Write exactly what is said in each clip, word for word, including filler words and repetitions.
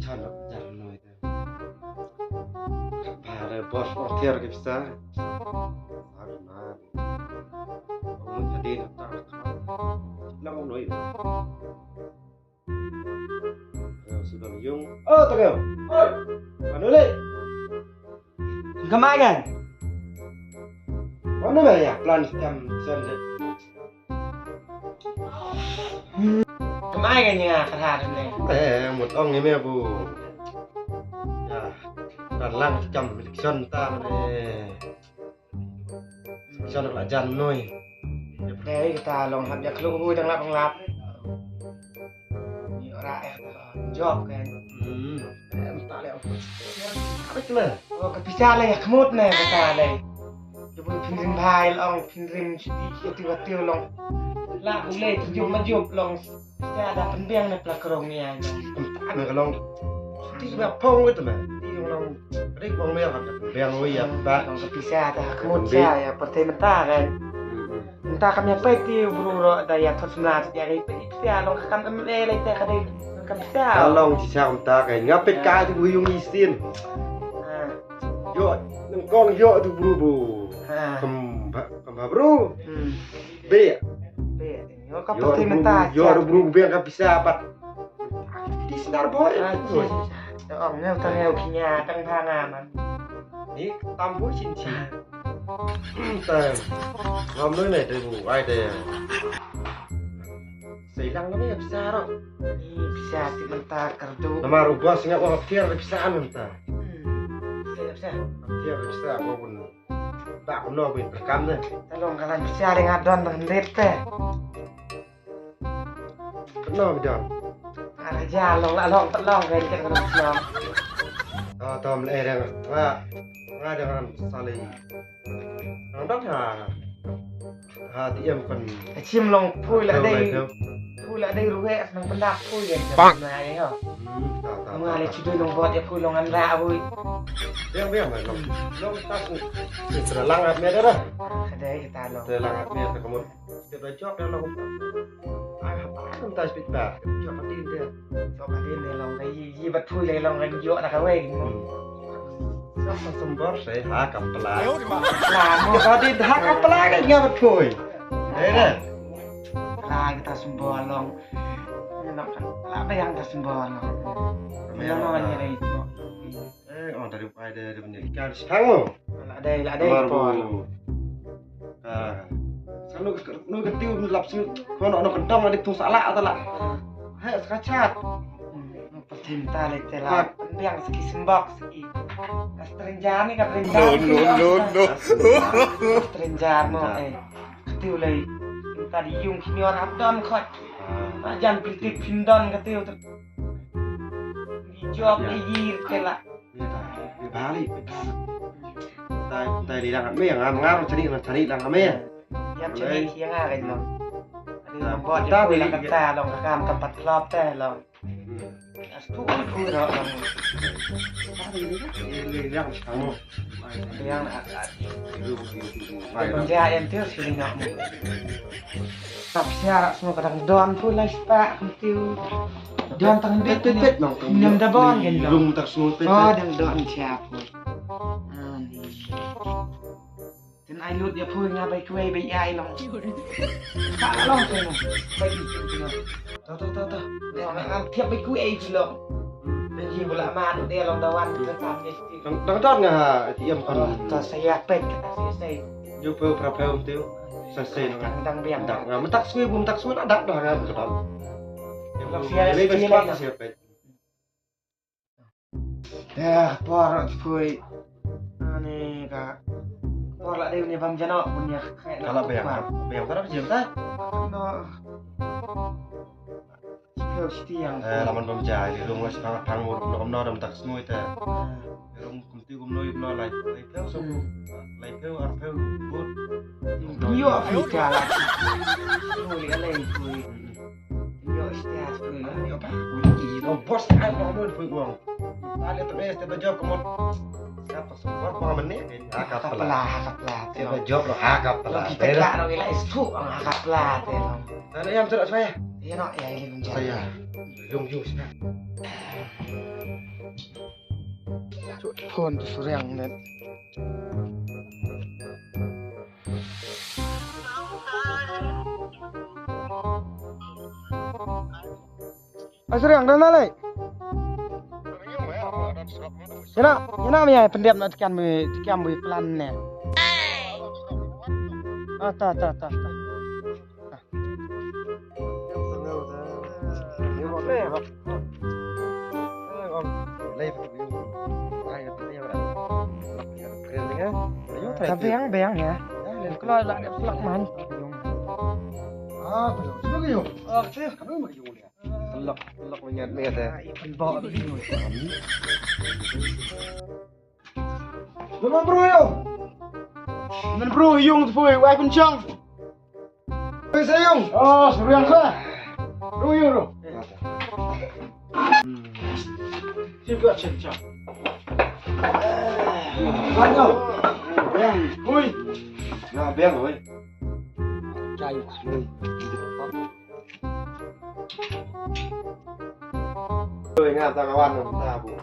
Chan jan noi te. Pare bos o tiar ke pisa. Aduh na. Ong tadi na ta. Lang noi. Sudah yung. Oh, tagam. Oi. Mano le? Kamai kan? Mano ba ya plan jam sen de. Kamai kan ya, kata ne. Eh, mut ong ni me bu. Ya, kan lang jam election ta ne. Election la jan noi. Dei kita long hap ya kluk hui dang lap lap. Ni ora eh job kan. Hmm. Em ta le. Apa cuma? Oh, ka pisa le ya kmut ne kata le. Jubun phin rim bhai long, phin rim siti siti wati long. La ulei tu jub ma jub long. Pisa da pynbiang ne pla krong nia. Ane ka long. Ti ba phong wit ma. Ti long. Rik phong mer ka pynbiang wi ya ba. Long ka pisa da kmut sa ya pyrthei mynta kan. Mynta kam ya peit ti bru ro da ya thot semla ti ya ri peit pisa long ka kam em le te ka dei kam pisa. Ka long ti sa mynta ka nga peit ka ti bu yung isin. Ha. Yo, nang kong yo tu bru bu. Ha. Kam ba, kam ba bru. Hmm. Be. Be. Yo ka pyrthei mynta. Yo bru be ka pisa pat. Ti snar boy. Ong neu ta neu kinya tang bha nga man. Ni tam bu chin chin. Tam. Ram noi ne te bu ai te. Sei lang na me pisa ro. Ni pisa ti mynta kardu. Nama ru bos nga wa pier pisa mynta. Hmm. Pisa pisa. Pier pisa wa bun. Ba kuno bin rekam ne. Tolong kalan pisa ring adon dengan dep te. Kuno bidon. Ara ja long la long ta long kan kan long. Ah, tom le reng. Wa. Wa dengan sali. Nang dang ha. Ha ti em kan. Chim long pui la dei. Pui la dei ruhe nang pendak pui kan. Bang. Na ya. Hmm, ta ta. Nang ale chidui long bot ya pui long an la pui. Biang biang long. Long ta ku. Sera lang at me dah. Ada kita long. Sera lang at me ta kamu. Kita jawab yang long. Ai ha ta kan ta speak back. Jawab din dia. Jawab din dia long kai. Yi bat pui lai long kan yo na kawai. Sa sa sumber sai ha ka pla. Pla mo. Ka di ha ka pla ka nga bat pui. Eh ne. Pla kita sumber long. Ni nak pla ba yang ta sumber long. Yang mana ni rai. Eh, oh dari pai dari punya ikan sitang mo. La dei la dei por. Ah. Sanu ke nu ke tiu lap sinu. Kono no kentong la dei tung sala ta la. He sakachat. Percinta le tela. Biang siki sembok siki. Stranger ni ka stranger. No no no no. Stranger mo eh. Tiu le. Tadi yung senior abdon khot. Majan piltik pindon ka tiu. Job le yir tela. Bali. Tai tai li lang me ngam ngam cari na cari lang me. Yap cari siang ah kan long. Ada long bot ta beli kata long ka kam tempat klub teh long. Astu ku ro long. Li lang sang. Yang penjahat yang tu sini nak. Tap siarak semua kadang don tu lah sepak kentiu. Don tang bit bit bit nang nem da bon kan. Rung tak semua bit. Oh dang don siap. Ani. Tin ai lut ya phu nga bai kuai bai ai long. Tak long tu. Bai tu tu. Ta ta ta ta. Long tiap bai kuai tu long. Bai ji bula ma tu dia long dawan tu tam ni. Dang dang don nga ha A T M kan. Ta saya pek ta saya saya. Ju phu pra phu tu. Sa se no. Dang dang biang. Dak nga mentak sui bu mentak sui la dak dah nga betul. Lok sia sia sia sia. Ya por phui. Ani ka por la dei ni bam jano punya. Kalau biang biang para jil ta. No. Phu stiang. Eh laman bam ja di rung was pang pang mur no no dam tak snui ta. Rung Ti kum noi no lai lai pheu so. Lai pheu ar pheu bud. Yo phi ka la. Noi ka lai phui. Yo stia phui la. Yo pa phui i no bos ai no noi phui wang. Ta le to este ba job ko mot. Sa pa so bor pa mane. Ha ka pla ha ka pla. Te ba job lo ha ka pla. Kita la no ila istu ha ka pla te lo. Ta le yam sura saya. Ïa no, ïa, ïa, ïa. Sa ïa. Yung, yung, sna. Phone tu Suriang net. Ai Suriang, dal na lei. Ïa na, ïa na, maya pyndep na, tekan maya, tekan maya plan ne. Ah, ta, ta, ta, ta. Ka biang, biang ïa. Kloi la dep slok man. Ah, betul. Cuba ka yung. Ah, cuba ka yung. Selok, selok menyat menyat eh. Ai, pynbok. Lemon bru yung. Lemon bru yung tu pui, wai pynchang. Pui sa yung. Oh, seriang sa. Bru yung bru. Sip ka chin chang. Bang. Bang. Hui. Na bang hui. Chai hui. Hui, nga ta kawan ta bu.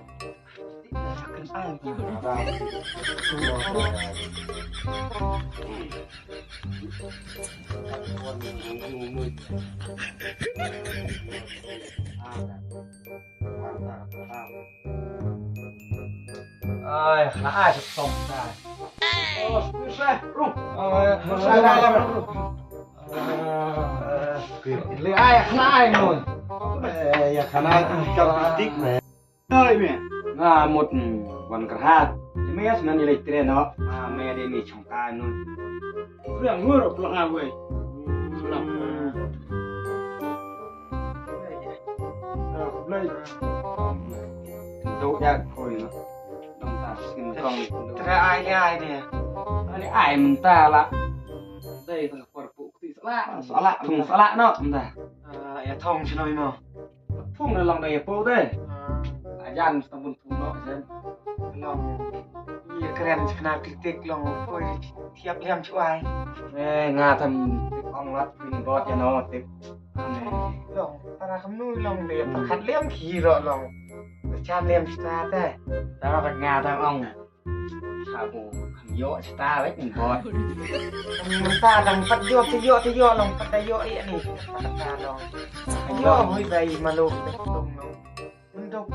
Ai, khana ai sop sop ta. Oh, susah, bro. Ai, susah, bro. Ai, khana ai, bro. Eh, ïa khana ai, tik, man. Oi, me. Nga mut, mm, wan kyrhat. Ïa me ïa snan ïa leit tren, no. Nga me de me chong ka nun. Riang ngur plak nga wei. Plak. Blei. Do yak koi, no. Dong ta skin kong. Tra ai ai de. Ani ai mynta la. Dei ta por pu kti sala. Sala, thung sala, no, mynta. Ah, ïa thong shnoi mo. Thung na long da ïa po de. Ah. Ajan sa bun thung no jan. Long. Ïa kren sa kena kritik long poi thiap liam chuai. Eh, nga tham tip ong lat pin bot ïa no tip. Long, para kamnu long de, para khat liam ki ro long. Chan liam sta te. Tara ka nga tham ong. Sabo, kam ïoh sita bad bot. Mynta dang pat ïoh, te ïoh, te ïoh, long pat da ïoh ïa ni. Mynta long. Ïoh hoi bai malu te tung long. Menduk.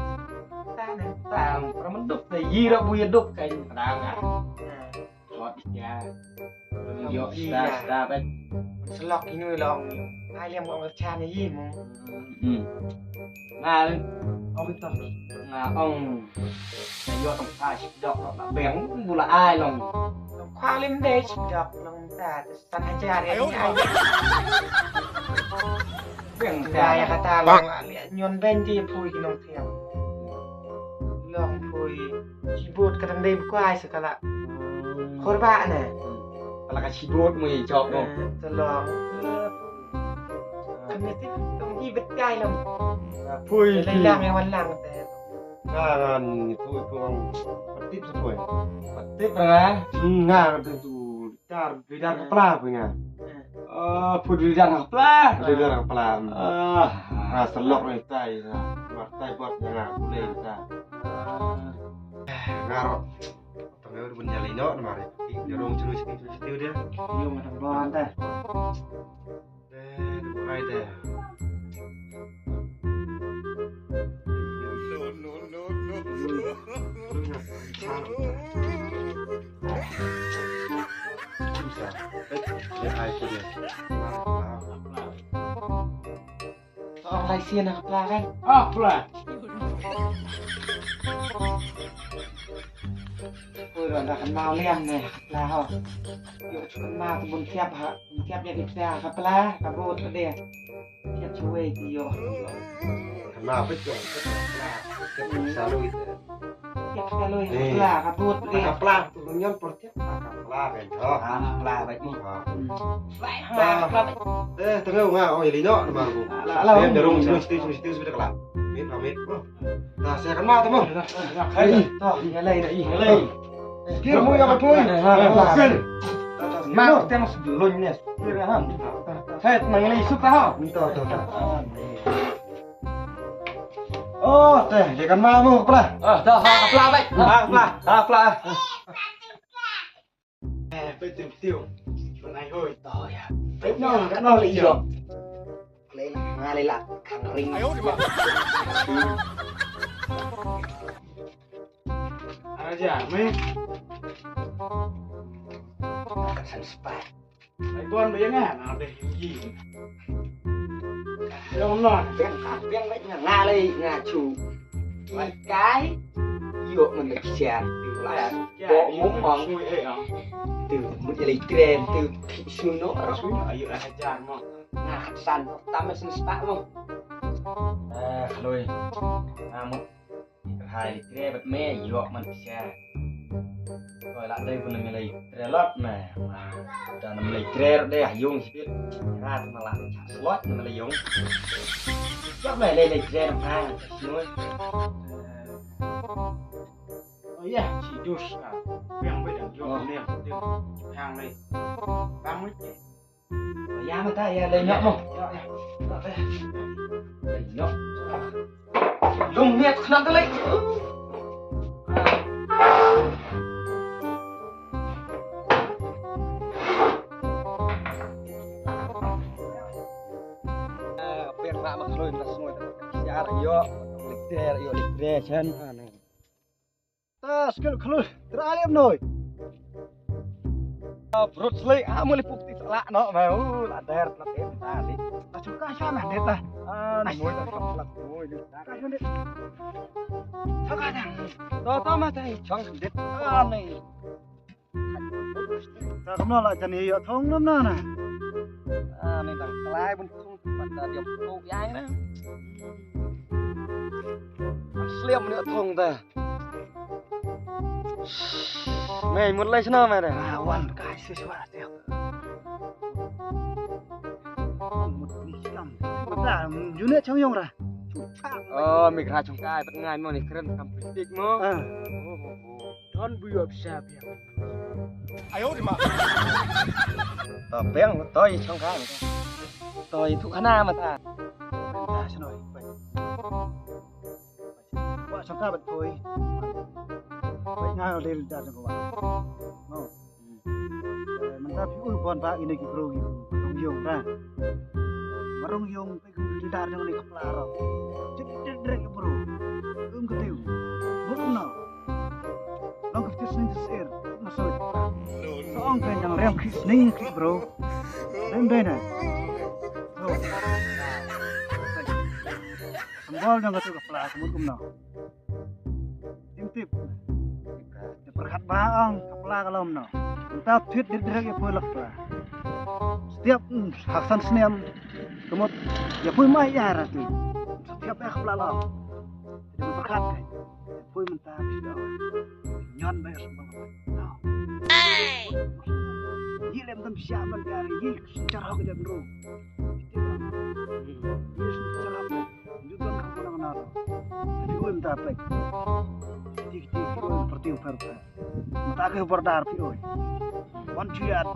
Ta ne. Ta long, pra menduk te yi ra bu ïa duk kai ni kadang ah. Bot ïa. Ïoh sita, sita bad. Selok inu long. Ai liam ong chan yi mo. Hmm. Nga ong tong. Nga ong. Ïoh tong ai sita dok beng bula ai long. Tong khwa lim de sita dok long ta. San hajar ïa ni ai. Beng ta ïa kata long. Nyon beng ti pui ki nong thiam. Long pui. Keyboard ka dang dei bkwai sa kala. Khor ba ne. Kala ka keyboard mu i jok mo. Te long. Kane ti tong i bet kai long. Pui. Lai lang ïa wan lang te. Nga ngan pui pui ong. Patip sa pui. Patip nga. Nga tu tu. Dar bidar kepala pui nga. Ah, pui bidar kepala. Bidar kepala. Ah, selok ni tai. Mar tai bot nga pulai ta. Nga ro. Tang yo bun jali no na mari. Dia rong chulu chulu chulu dia. Yung ada ban ta. Deh, duh ai deh. Ai, tu dia. Tong lai sien ha ka pla kan. Ah, pla. Oi, ron da kan mau liam ne ha ka pla ho. Ïoh shu kan mau tu bun thiap ha, bun thiap ïa ki pla ha ka pla, ka bot ka de. Thiap shu wei ti ïoh. Kan mau pit ko. Thiap shu wei ti. Thiap shu wei ha ka pla, ka bot ka de. Ka pla tu nyon por thiap ha ka pla ben. Ha ka pla ben. Pla ha ka pla ben. Eh, tengok nga oi lino na mar ku. Ala ala. Dia rong sini sini sini sini sini kala. Mit amit. Nah, saya kan mata mo. Hai, to, ïa lai da i. Ïa lai. Kir mo ïa ka pui. Kir. Ma, te mas dulun ne. Hai, nang lei sup ta ha. Minta, ta, ta. Oh, te, dia kan ma mo kepala. Ah, dah, ha, kepala, baik. Ha, kepala, ha, kepala. Eh, betul, betul. Menai hoi. Oh, ya. Baik, no, kan no lei yo. Lei lah, ngalei lah. Kang ring. Ayo, di mana? Aja, meh. Kan san spy. Ai, tuan ba ïa nga, na deh ïa ngi. Ïa ngam non. Biang ka, biang ba ïa nga, nga lei, nga chu. Wan kai, ïoh man da ksiar. Ksiar, bo ïoh mum man ong. Sui, eh, ong. Tu, mut ïa lei tren, tu, thi sui no. Sui no, ïoh lah hajar mo. Nga khat san, tam san spah mo. Eh, khloi. Nga mut. Kyrhai lei tre bad me ïoh man pisa. Ko la dei pun me lei tre lot me. Dan me lei tre de yung sipit. Rat me la cha slot me lei yung. Ïoh me lei lei tre na pang. Snoy. Oh ya, si dus ka. Yang bai dan ïoh ne. Yang lei. Bang lei. Ïa mata ïa lei nyok mo. Lei nyok. Lum miat khnang ka lei. Pek rak mak loi mak sngoi. Siar ïoh. Liter ïoh liter chen. Ta skil khlur, tra liam noi. Brut sli, ah, muli puk ti sala no, ma, uh, la der, la tem, ta li. Ta chuka sha na det ta. Ah, ni moi ta sha la moi ni. Ta ka jun det. Ta ka jun. Ta ta ma ta chang det. Ah, ni. Ta kam la la jan ïa thong nam na na. Ah, ni dang klai bun thong pat ta diop tu ya na. Sliam ni thong ta. Mei mut lai sno mei de. Ah, wan kai siswa te. Mut ni kam. Mata june chong yong ra. Oh, mi kra chong kai pat ngai mo ni kren kam politik mo. Ah. Don bu yop sa pia. Ayo di ma. To peng to i chong kai. To i thu khana mata. Menta sno. Wa shongka bat poi. Bai nga dei leader jong ka wa. No. Eh, mynta phi ul bon ba ine ki bro ki marong yung ra. Marong yung phi ki leader jong ne ka pla ro. Jit jit jit ki bro. Um ka tiu. Mut no. Long ka phi sning sir. Masoi. So ong ka jang rem ki sning ki bro. Rem dei na. Bro. Symbol jong katu ka pla ka mut kumno. Tim tip. Te pyrkhat ba ong ka pla ka lom no. Mynta thit direk ïa poi la ka pla. Setiap, mm, ha san snem ka mut ïa poi mai ïa ratu. Setiap ïa ka pla lom. Te pyrkhat ka. Ïa poi mynta phi da. Nyon ba ïa symbol. No. Yi lem tam sha ban ïa yi. Jar hok jar ru. Yi lem jar hok. Ju don ka pun na. Ju don ta pek. Ti ti ti oi pertiu per per. Ta ke bordar pi oi. Wan chiat.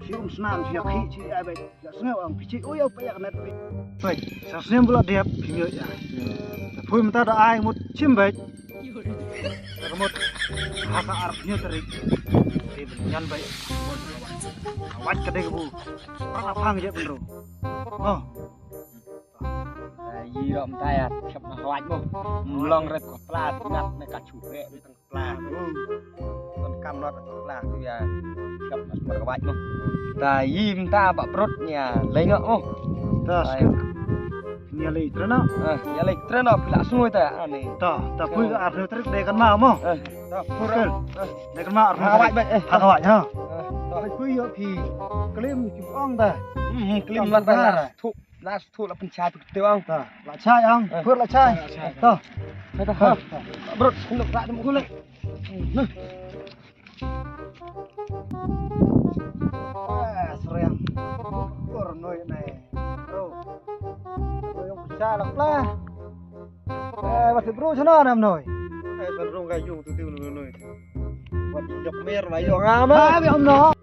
Sium snan sia khi chi ai bek. Ya sngew ang pi chi oi au pek net pek. Pek. Sa snem bula diap pi nyo ya. Pui mata da ai mut chim bek. Mut. Ha ka ar nyo tarik. Ti nyan bek. Wat ka dei bu. Pang apang je benru. Oh. Yi rom ta ya, siap na hawaj mo. Mlong ret ko plat ngat ne ka chu re ni tang plat. Kon kam not ko plat tu ya. Siap na mar hawaj mo. Ta yi mta ba prot nya, lei ngok mo. Ta skip. Nya lei trena. Eh, ya lei trena pila sungoi ta ani. Ta, ta pui ka ar trik de kan ma mo. Eh, ta pura. Eh, de kan ma ar. Hawaj ba, eh. Hawaj ha. Eh, ta pui yo pi. Klim chu ong ta. Hmm, klim lat ta. Thu. Last thu la pynchai pyntiang. Ta, la chai ang. Eh. Pur la chai. Ta. Ta, ta. Brot, nuk rak dem gulai. Nah. Ah, seriang. Pur noi nai. Oh. Noi yang pynchai la pla. Eh, wat bro chana nam noi. Eh, san rong ka yung tu tu noi noi. Wat yok mer la yok ngam. Ah, bi om no.